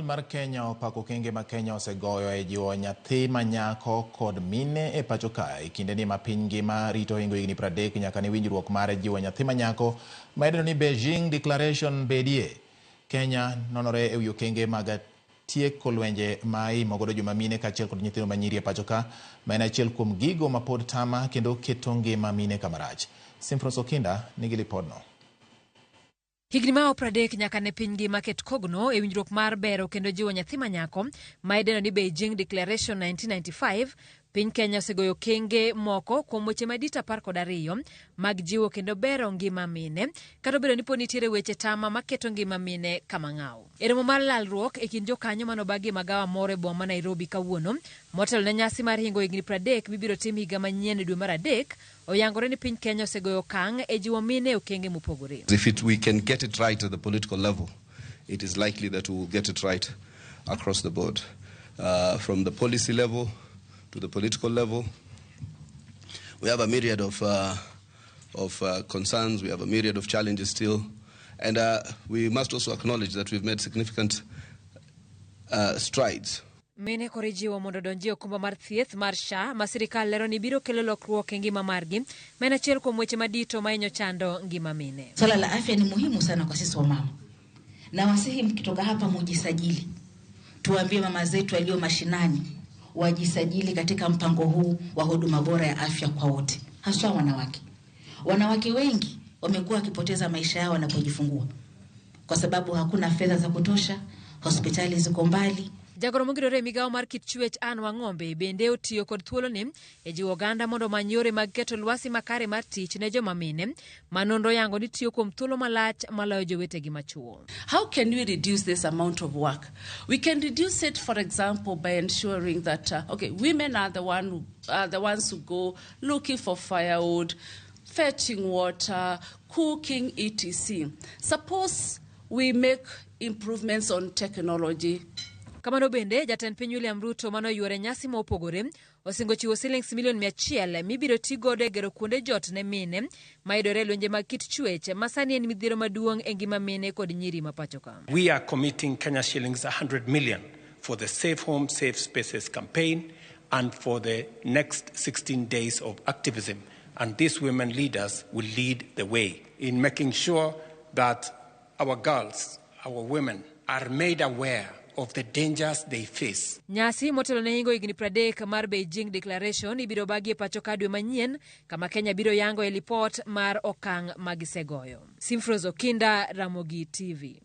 mar Kenya opako okenge ma Kenya osegoyo e jiwo nyathi ma nyako kod mine e pacho ka e kindeni ma piny ngima rito hingo higni 30 nyaka ne winjruok mar jiwo nyathi ma nyako ma idendo ni Beijing Declaration bedie. Kenya nonore e wi okenge mag tieko lwenje ma imo godo joma mine kaachiel kod nyithindo ma nyiri e pacho ka ma en achiel kuom gigo ma pod tama kendo keto ngima mine kama rach. Simfros Okinda nigi lipodno. Higni ma 30 nyaka ne piny ngima ket kogno e winjruok mar bero kendo jiwo nyathi ma nyako ma idendo ni Beijing Declaration 1995, piny Kenya osegoyo okenge moko kuom weche madito 12 mag jiwo kendo bero ngima mine, kata obedo ni pod nitiere weche tama maketo ngima mine kama ng'aw. E romo mar lalruok e kind jokanyo mane obagi e magawa moro e boma ma Nairobi kawuono, motelo ne nyasi mar hingo higni 30 mibiro tim higa manyien e dwe mar adek, Oyangore ni piny Kenya osegoyo okang' e jiwo mine e okenge mopogore. If it, we can get it right at the political level, it is likely that we will get it right across the board. From the policy level to the political level, we have a myriad of concerns, we have a myriad of challenges still, and we must also acknowledge that we've made significant strides. Mine koro ijiwo mondo odonji e okumba mar thieth mar SHA ma sirikal lero ni biro kelo lokruok e ngima margi, ma en achiel kuom weche madito ma hinyo chando ngima mine. Swala la afya ni muhimu sana kwa sisi wamama, na wasihi mkitoka hapa mujisajili, tuambie mama zetu walio mashinani wajisajili katika mpango huu wa huduma bora ya afya kwa wote, haswa wanawake. Wanawake wengi wamekuwa wakipoteza maisha yao wanapojifungua kwa sababu hakuna fedha za kutosha, hospitali ziko mbali. Jagoro mongirore e migawo mar kit chwech Anne Wang'ombe bende otiyo kod thuoloni e jiwo oganda mondo omany yore mag keto lwasi makare mar tich ne joma mine ma nonro yango ni tiyo kuom thuolo malach maloyo jowetegi machuo. How can we reduce this amount of work? We can reduce it, for example, by ensuring that, okay, women are the ones who go looking for firewood, fetching water, cooking, etc. Suppose we make improvements on technology. Kamano bende, jatend piny William Ruto mane oyuore nyasi ma opogore osingo chiwo silings milion 100 mibiro ti godo e gero kuonde jot ne mine mayudore e lwenje mag kit chwech ma sani en midhiero maduong' e ngima mine kod nyiri ma pacho ka. We are committing Kenya shillings 100 million for the Safe Home, Safe Spaces campaign and for the next 16 days of activism. And these women leaders will lead the way in making sure that our girls, our women, are made aware of the dangers they face. Nyasi motelo ne hingo higni 30 mar Beijing Declaration ibiro bagi e pacho ka dwe manyien kama Kenya biro yango e lipot mar okang' ma gisegoyo. Simfros Okinda, Ramogi TV.